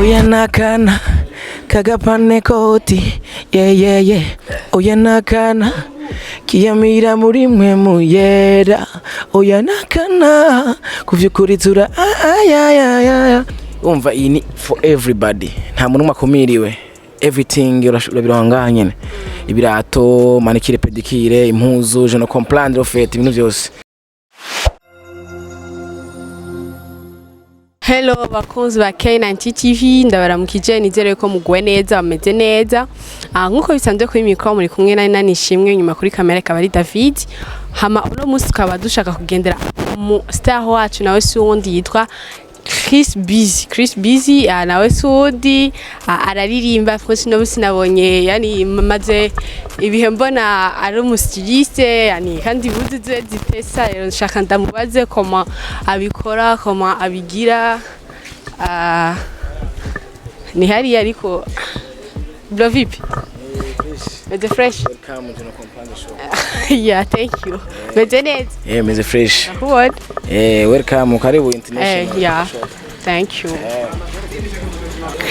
Oya nakana kagapane koti, yeah yeah yeah. Oya nakana kiyamira muri mwe muyera. Oya nakana kuvyukuritura ayayaya. Umva, iyi ni for everybody, nta muntu umwe akumiriwe. Everything urabironka ngaha nyene: ibirato, manicure, pédicure, impuzu, je ne comprendre en fait, ibintu byose. Hello bakunzi ba K90 TV, ndabaramukije, nizere ko muguwe neza, bameze neza. Nkuko bisanzwe kuri micro muri kumwe na Nani Ishimwe, nyuma kuri kamera ikaba ari David. Hama uno munsi tukaba dushaka kugendera mu star wacu, nawe si uwundi, yitwa Chris Busy. Chris Busy, nawe si uwundi, araririmba. Fresh no sinabonye, yani maze ibihe mbona ari umu styliste, yani kandi impuzu ziwe zitesa. Rero nshaka ndamubaze comment abikora, comment abigira. Ni hariya, ariko bro, vipi? Meze fresh? Welcome to no comprendre show. Yeah, thank you. Meze neza? Meze fresh. Kubona. Welcome, karibu international. Yeah. Thank you.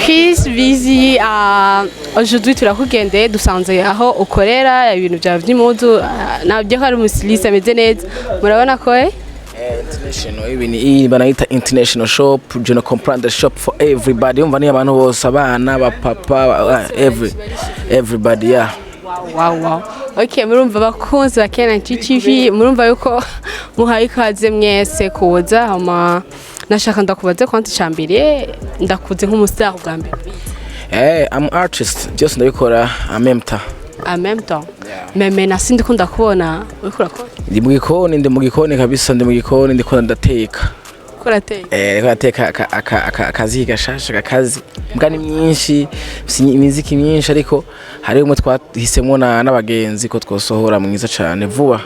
Chris Busy, aujourd'hui turakugendeye, dusanze aho ukorera ibintu byawe by'impuzu, nabyo ko ari umu styliste ameze neza. Murabona ko International, ibi ni iyi banayita international shop, je ne comprendre shop for everybody. Umva, ni abantu bose, abana, bapapa, everybody, yeah. Wow. Okay, murumva bakunzi ba K90 TV, murumva yuko muhaye ikaze mwese kuza. Hama nashaka ndakubaze kwanza icambere, ndakuze nk'umu star bwa mbere. I'm artist, byose ndabikora en même temps. En même temps. Mais maintenant sindi ko ndakubona uriko urakora. Ndi mu gikoni, ndi mu gikoni kabisa, ndi mu gikoni, ndiko ndateka. Uriko urateka. Ndiko ndateka akazi gashasha, kakazi mbwa ni myinshi, si imiziki myinshi, ariko hari umwe twahisemwo n'abagenzi ko twosohora mwiza cane vuba.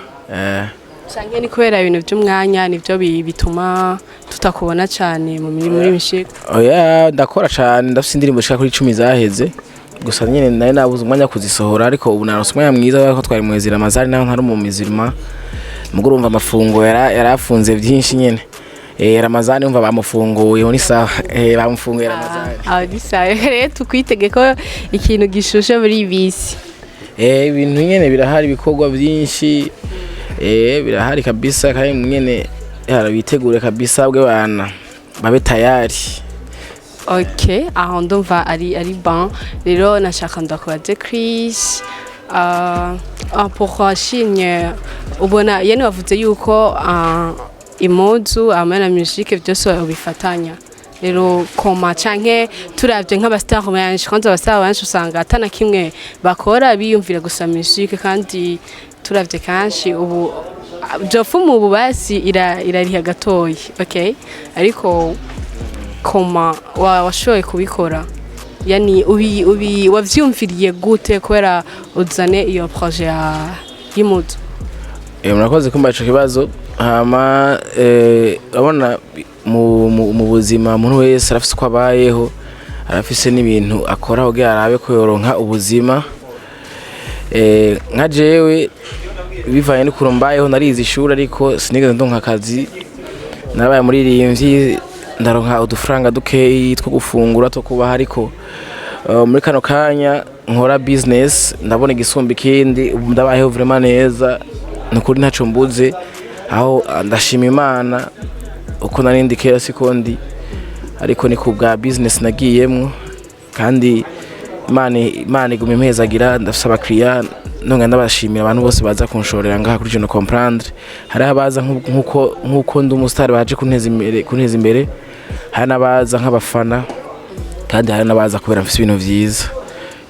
Canke ni kubera ibintu by'umwanya nivyo bituma tutakubona cane mu mirimo muri mishika? Oya, ndakora cane, ndafise indirimbo zishika kuri 10 zaheze, gusa nyene nari nabuze umwanya wo kuzisohora, ariko ubu naronse umwanya mwiza kubera ko twari mwezi Ramazani, naho ntari mu mizirima mugo urumva amafungo yarafunze byinshi nyene. Ramazani umva bamufunguye, ni sawa, bamufunguye Ramazani. Ah, ni sawa. Rero tukwitege ko ikintu gishushe muri iyi bisi. Ibintu nyene birahari, ibikorwa byinshi birahari kabisa, kandi nyene bitegure kabisa, bwe bana babe tayari. Ok, aho ndumva ari bon. Rero nashaka ndakubaze Chris, pourquoi washimye, ubona yene wavuze yuko impuzu hamwe na musique byose ubifatanya. Rero comment, canke turavye nk'aba star benshi, kwanza aba star benshi usanga atana kimwe bakora, biyumvira gusa musique, kandi turavye kenshi ubu jofumu ubu basi irariha gatoyi, okay, ariko comment washoboye kubikora, yani ubi wavyumviriye gute kubera uzane iyo projet ya y'impuzu? Murakoze kumva ico kibazo. Hama urabona mu buzima umuntu wese arafise uko abayeho, arafise n'ibintu akora kugira arabe ko yoronka ubuzima. Nka jewe bivanye n'ukuntu mbayeho, narize ishuri ariko sinigeze ndonka akazi, narabaye muririmbyi, ndaronka udufaranga dukeyi two gufungura, two kubaho, ariko muri kano kanya nkora business, ndabona igisumba ikindi. Ubu ndabayeho vraiment neza, nukuri ntaco mbuze aho, ndashima Imana. Uko narindi kera siko ndi, ariko ni ku bwa business nagiyemwo, kandi Imana iguma impezagira. Ndafise abakiriya, nonga ndabashimira abantu bose baza kunshorera ngaha kuri Je ne comprendre. Hariho abaza nkuko ndi umusitari baje kunteza imbere, hari n'abaza nk'abafana, kandi hari n'abaza kubera mfise ibintu vyiza,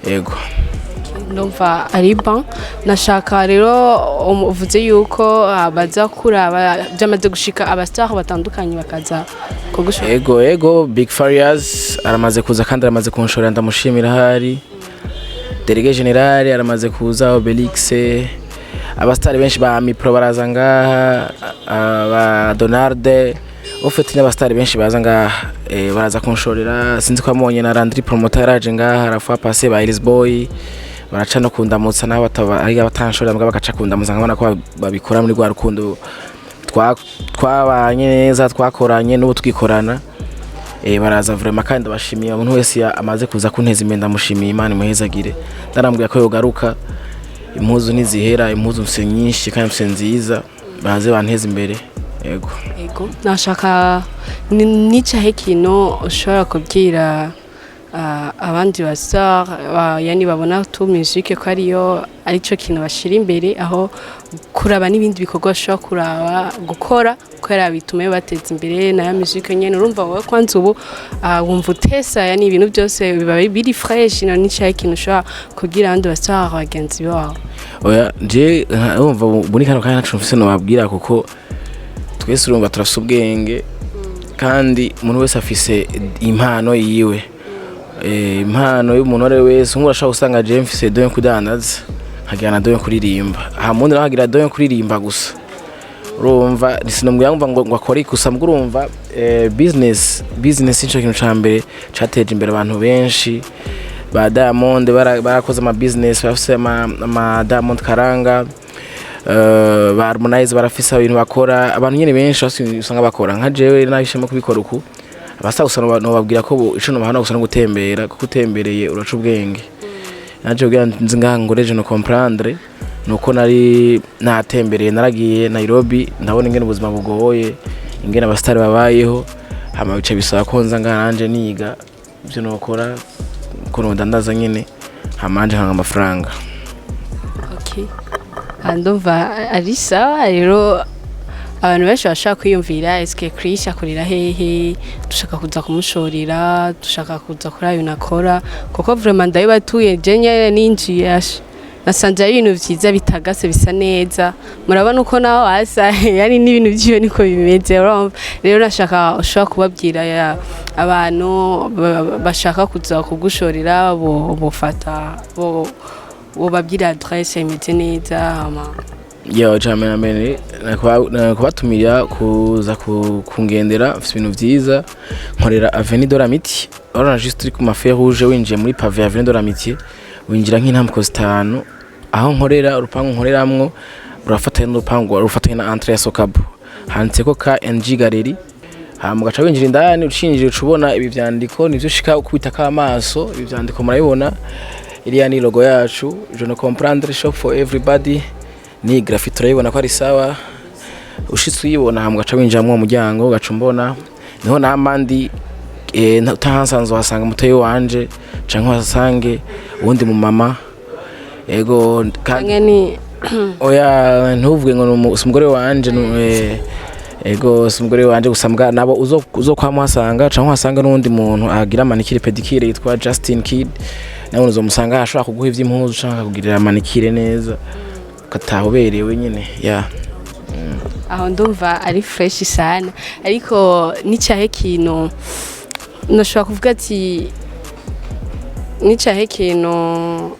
yego. Ndumva ari bon. Nashaka rero uvuze yuko baza kuraba, byamaze gushika aba star batandukanye bakaza kugushora? Ego, Big Farious aramaze kuza kandi aramaze kunshorera, ndamushimira. Hari Délégué Général aramaze kuza, Obelix, abasitari benshi ba Mipro baraza ngaha, ba Donald ufite, n'abasitari benshi baza ngaha, baraza kunshorera. Sinzi ko wamubonye na Landry Promoter yaraje ngaha arafa passe, ba Elis Boy baraca no kundamutsa, naho bataba ari abatanshorera mbwa bagaca kundamutsa, nkabona ko babikora muri rwa rukundo twabanye neza, twakoranye n'ubu twikorana. Baraza vraiment, kandi ndabashimiye. Umuntu wese amaze kuza kunteza imbere, ndamushimiye, Imana imuhezagire. Ndarambwira ko yogaruka, impuzu ntizihera, impuzu mfise nyinshi kandi mfise nziza, baze banteze imbere, yego. Ego, nashaka nicahe kintu ushobora kubwira abandi ba star, yani babona tu musique ko ariyo arico kintu bashira imbere, aho kuraba n'ibindi bikorwa bashobora kuraba gukora kubera bitume bateza imbere na ya musique nyene. Urumva wowe kwanza ubu wumva utesa, yani ibintu byose biba biri fresh. No nicahe kintu ushobora kubwira abandi ba star bagenzi bawe? Oya, je urumva muri kano kanya ntaco mfise nobabwira, kuko twese urumva turafise ubwenge, kandi umuntu wese afise impano yiwe. Impano y'umuntu uwo ari we wese, nk'ubu urashobora gusanga jewe mfise don yo kudandaza, nkagira na don yo kuririmba, hama uwundi nawe akagira don yo kuririmba gusa. Urumva sinomubwira ngo akore ikosa mbwo. Urumva business nico kintu ca mbere cateje imbere abantu benshi. Ba Diamond barakoze ama business, bafise ama Diamond Karanga, ba Harmonize barafise ibintu bakora. Abantu nyene benshi bafise, usanga bakora. Nka jewe nahishemo kubikora uku. Abasa gusa nobabwira ko ico nobahana gusa no gutembera, kuko utembereye uraca ubwenge. Naje kugira nzi ngaha ngoreje no comprendre nuko nari natembereye, naragiye Nairobi, ndabona ingene ubuzima bugoye, ingene abasitari babayeho, hama bica bisaba ko nza ngaha nanje niga ivyo nokora, ko nodandaza nyene, hama nanje nkanka amafaranga. Okay. Ndumva ari sawa. Rero abantu benshi bashaka kwiyumvira: eske Chris akorera hehe? Dushaka kuza kumushorera, dushaka kuza kuri ayo nakora, kuko vraiment ndabibatuye. Je nyene ninjiye, asha, nasanze ari ibintu vyiza bitagase, bisa neza. Murabona uko naho hasa, yani n'ibintu vyiwe niko bimeze. Urumva rero nashaka ushobora kubabwira abantu bashaka kuza kugushorera, bo bofata bo bobabwira adresse imeze neza hama. Yo, cyane na mbere nakubatumira kuza kungendera, mfise ibintu vyiza. Nkorera Avenue de l'Amitié. Urabona juste uri ku ma feux rouges, winjiye muri pavé ya Avenue de l'Amitié, winjira nk'intambwe zitanu, aho nkorera. Urupangu nkoreramwo rurafatanye n'urupangu rufatanye na entrée ya Sokabu, handitseko KNG Gallery. Hama ugaca winjira indani, ucinjira uca ubona ibi vyandiko, nivyo ushika ukubitako amaso. Ibi vyandiko murabibona, iriya ni logo yacu, "Je ne comprendre shop for everybody". Ni graffiti, urayibona ko ari sawa. Ushitse uyibona, hama ugaca winjira mu muryango, ugaca umbona, niho namandi. Utahansanze uhasanga mutoyi wanje canke uhasange uwundi mu mama, ego kandi. Canke ni Oya, ntuvuge ngo si umugore wanje, ego, si umugore wanje gusa, mbwa nabo uzokwama uhasanga, canke uhasanga n'uwundi muntu agira manicure pédicure yitwa Justin Kid. Nawe uzomusanga, ashobora kuguha ivy'impuzu canke akakugirira manicure neza, ugataha uberewe nyene ya. Aho ndumva ari fresh sana. Ariko nicahe kintu nashobora kuvuga ati nicahe kintu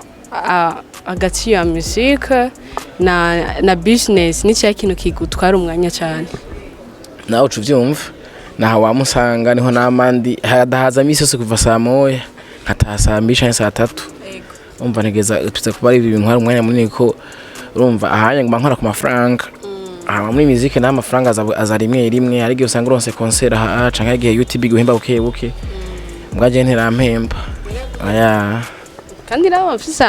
hagati ya musique na business, nicahe kintu kigutwara umwanya cyane? Nawe uca uvyumva, naha wamusanga, niho namandi hadahaza misi yose kuva saa 1 nkataha saa 2 canke saa 3. Umva, ntegeza tuza kuba ari ibintu hari umwanya munini, ko urumva ahanya nguma nkora ku mafaranga. Aha muri musique naho amafaranga aza rimwe rimwe. Hari igihe usanga uronse concert aha, canke igihe YouTube iguhemba buke buke, mbwa je ntirampemba, oya. Kandi nawe bafise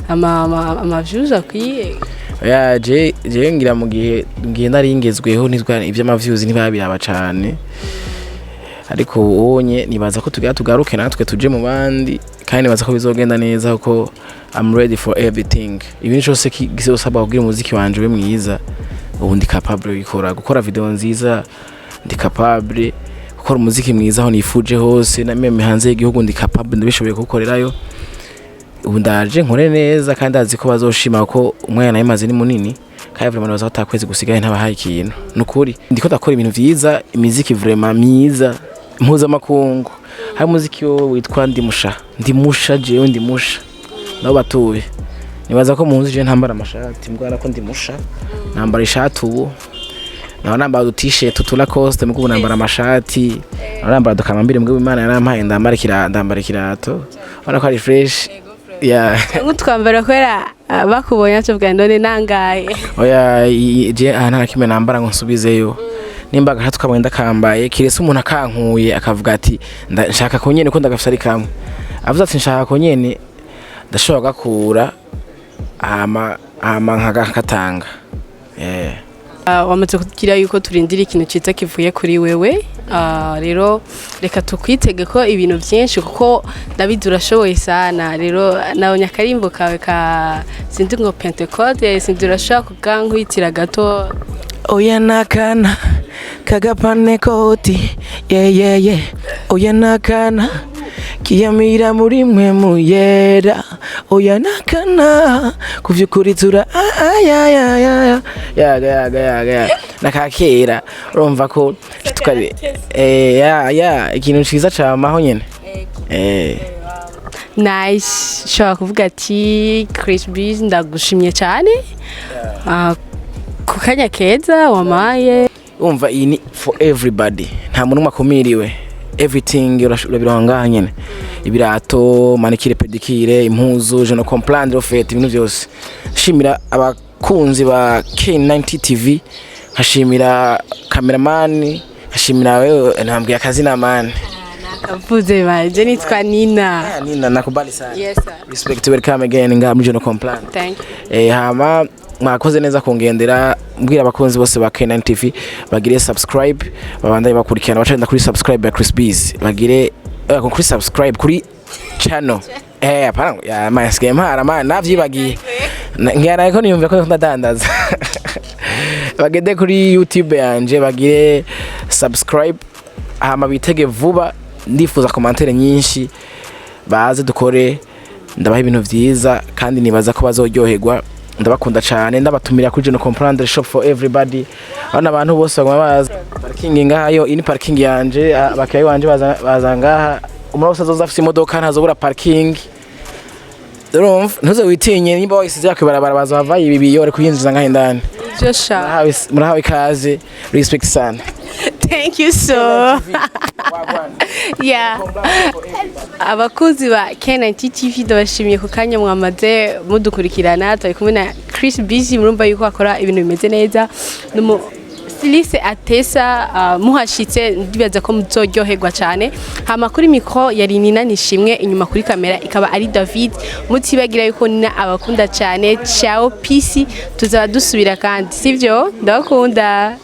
ama views akwiye. Oya, je ngira mu gihe ngiye nari ngezweho ntitwa ivy'ama views ntibabiraba cane, ariko ubonye nibaza ko tugira tugaruke natwe tuje mu bandi, kandi nibaza ko bizogenda neza, kuko I'm ready for everything. Ibintu cyose gizosabwa kugira umuziki wanje ube mwiza, ubu ndi capable gukora video nziza, ndi capable gukora umuziki mwiza aho nifuje hose, na même hanze y'igihugu ndi capable, ndabishoboye kuwukorerayo. Ubu ndaje nkore neza, kandi azi ko bazoshima, ko umwanya nayimaze ni munini, kandi vraiment nibaza ko atakwezi gusigaye ntabahaye ikintu. Nukuri ndiko ndakora ibintu vyiza, imiziki vraiment myiza mpuzamakungu. Hari umuziki wo witwa Ndimusha, Ndimusha, jewe Ndimusha nabo batuye. Nibaza ko muzi je ntambara amashati, mbwana ko Ndimusha nambara ishati. Ubu naho nambara udu t-shirt tu Lacoste, mugo nambara amashati, naho nambara dukamambiri, mbwo Imana yarampaye ndambara ikirato, ubona ko ari fresh, yeah. Cyangwa utwambara kubera bakubonye tuvuga none nangaye? Oya, je aha nta kimwe nambara ngo nsubizeyo. Nimba agashatu kamwe ndakambaye, kirese umuntu akankuye akavuga ati: "Nshaka ko nyene ko ndagafise ari kamwe." Avuze ati: "Nshaka ko nyene," ndashobora gakura hama nkakatanga. Wamaze kugira yuko turindira ikintu ciza kivuye kuri wewe. Rero reka tukwitege ko ibintu byinshi, kuko ndabizi urashoboye sana. Rero nabonye akarimbo kawe ka sinzi ngo Pentecote, sinzi, urashobora kugankwitira gato? Oya, nakana kagapanekoti, yeah. Oya, nakana kiyamira muri mwe muyera. Oya, nakana kuvyukuri tura ayayaya yaga yaga yaga yaga nakakera. Urumva ko tukari ya ikintu ciza camaho nyene. Nice. Nshobora kuvuga ati: "Chris Biz, ndagushimye cyane ku kanya keza wamaye." Umva, iyi ni for everybody, nta muntu umwe akumiriwe. Everything urabironka ngaha nyene: ibirato, manicure, pédicure, impuzu, je ne comprendre en fait, ibintu byose. Shimira abakunzi ba K90 TV, nkashimira cameraman, nkashimira wewe. Ntambwiye akazina, man. Kavuze baje, nitwa Nina. Ah, Nina, nakubali sana. Yes sir. Respect, welcome again ngaha muri je ne comprendre. Thank you. Hama mwakoze neza kungendera. Mbwira abakunzi bose ba K9 TV bagire subscribe, babandanye bakurikirana, bacenda kuri subscribe ya Chris Biz, bagire kuri subscribe kuri channel. Hapana ya masigaye mpara man, navyibagiye. Ngira ko niyumva ko ndadandaza. Bagende kuri YouTube yanje bagire subscribe, hama bitege vuba. Ndifuza commentaire nyinshi, baze dukore, ndabaha ibintu vyiza kandi nibaza ko bazoryoherwa. Ndabakunda cyane, ndabatumira kuri Je ne comprendre shop for everybody. Bana, abantu bose baguma baza parking ngaha. Yo, iyi ni parking yanje. Abakiriya banje baza ngaha. Umuntu wese azoza afise imodoka ntazobura parking. Urumva, ntuze witinye nimba wayisize yakwibarabara, bazava ibi biyo bari kuyinjiza ngaha indani. Byo sha. Murahawe ikaze, respect sana. Thank you so, yeah. Abakunzi ba K90 TV, ndabashimiye ku kanya mwamaze mudukurikirana. Turi kumwe na Chris Busy, murumva yuko akora ibintu bimeze neza. Numu styliste atesa. Muhashitse ndibaza ko muzoryoherwa cyane. Hama kuri micro yari Nina Nishimwe, inyuma kuri kamera ikaba ari David. Mutibagira yuko Nina abakunda cyane. Ciao, peace, tuzaba dusubira kandi, sivyo? Ndabakunda.